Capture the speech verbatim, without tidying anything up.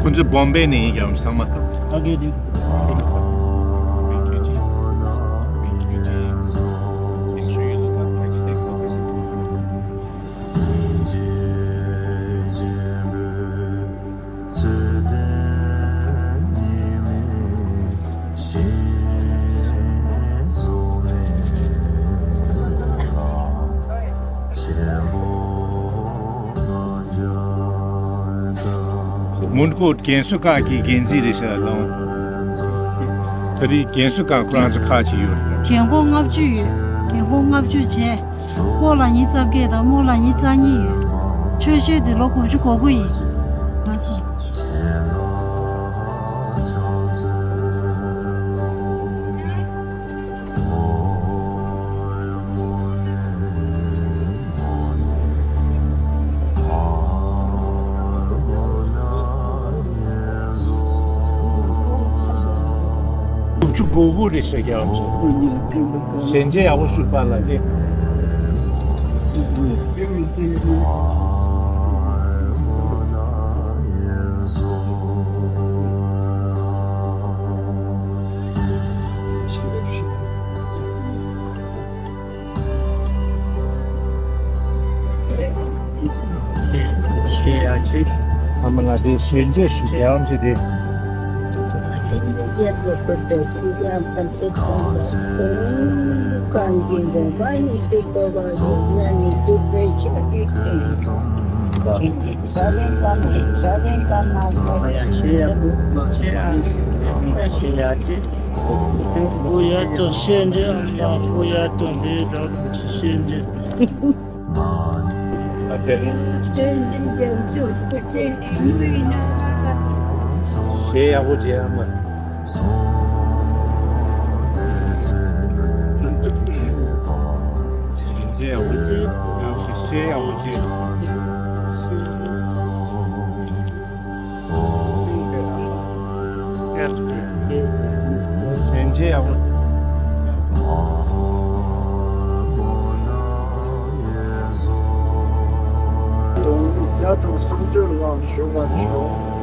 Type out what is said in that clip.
ཁོང་ཚོ་བོམ་བེ་ནས་ཡིན་ཀྱང་ཚང་མ། མོན་གྷོ་རྒན་གསོ་ཁང་གི་འགན་འཛིན་རེད་ཤག་ལགས། ད་རེས་རྒན་གསོ་ཁང་ཁོ་རང་ཚོ་ཁག་ཅིག་ཡོད་རེད། རྒན་འཁོགས་ལྔ་བཅུ་ཡོད། རྒན་འཁོགས་ལྔ་བཅུ་བྱས། སྔོ་ལ་ཉིན་རྩ་བརྒྱད་དང་སྨོ་ལ་ཉིན་རྩ་གཉིས་ཡོད། ཆོས་ཤོས་དེ་ལོ་དགུ་བཅུ་གོ་དགུ་ཡིན། ལགས་སོ། དགུ་བཅུ་གོ་དགུ་རེད་ཤག་རྒྱལ་བ་ཚོ། ཞལ་མཇལ་ཡག་པོ་ཞུ་པ་ལ་ལེ། ཞེས་ཡ་ཆེ། ཨ་མ་ལ་དེ་ཞལ་མཇལ་ཞིག་རྒྱལ་བ་ཆེ་དེ། ཞེས་ཡག་པོ་བྱས་ཨ་མ། ཞེས་ཡག་པོ་བྱས། ཡག་ཞེས་ཡག་པོ་བྱས། ཞེས་ཡག་པོ། ཡ་དང་སུམ་ཅུ་ལ་ཞུགས་པར་ཤོག།